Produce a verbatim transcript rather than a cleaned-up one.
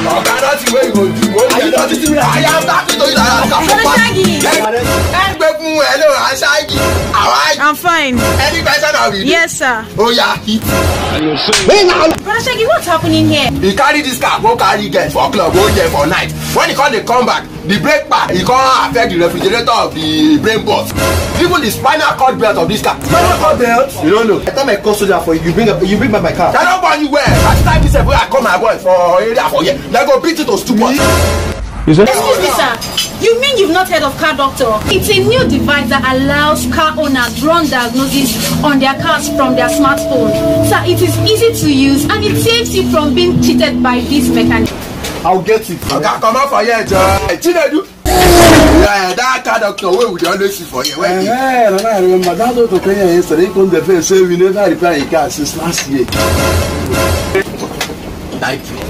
Oga, nothing wey you go do. Are you not eating me? I am happy to eat. I am happy. Brother Shaggy. Ẹgbẹ́ fún ẹ ló rà Shaggy. Àwọn I'm fine. Any question I will do. Yes, sir. Oh yeah, hit. Brother Shaggy, what's happening here? He carry this car, go carry girls for club, go there for night. When he come, dey come back. The brake pad, he come affect the refrigerator of the brain box. Even the spinal cord belt of this car. Spinal cord belt? You don't know. I tell my call soldier for you. You bring up, you bring back my car. I don't want you well. I start this way. I call my boy for area for here. They go beat you to stupid. Excuse me, sir. You mean you've not heard of Car Doctor? It's a new device that allows car owners run diagnosis on their cars from their smartphone. Sir, it is easy to use and it saves you from being cheated by this mechanic. I'll get it. Oga, come out for here, John. Chinedu. Yeah, that car doctor wey we dey always see for here. Where dey? Eh, na I remember that doctor came here yesterday. He come dey vex say we never repair him car since last year. Thank you.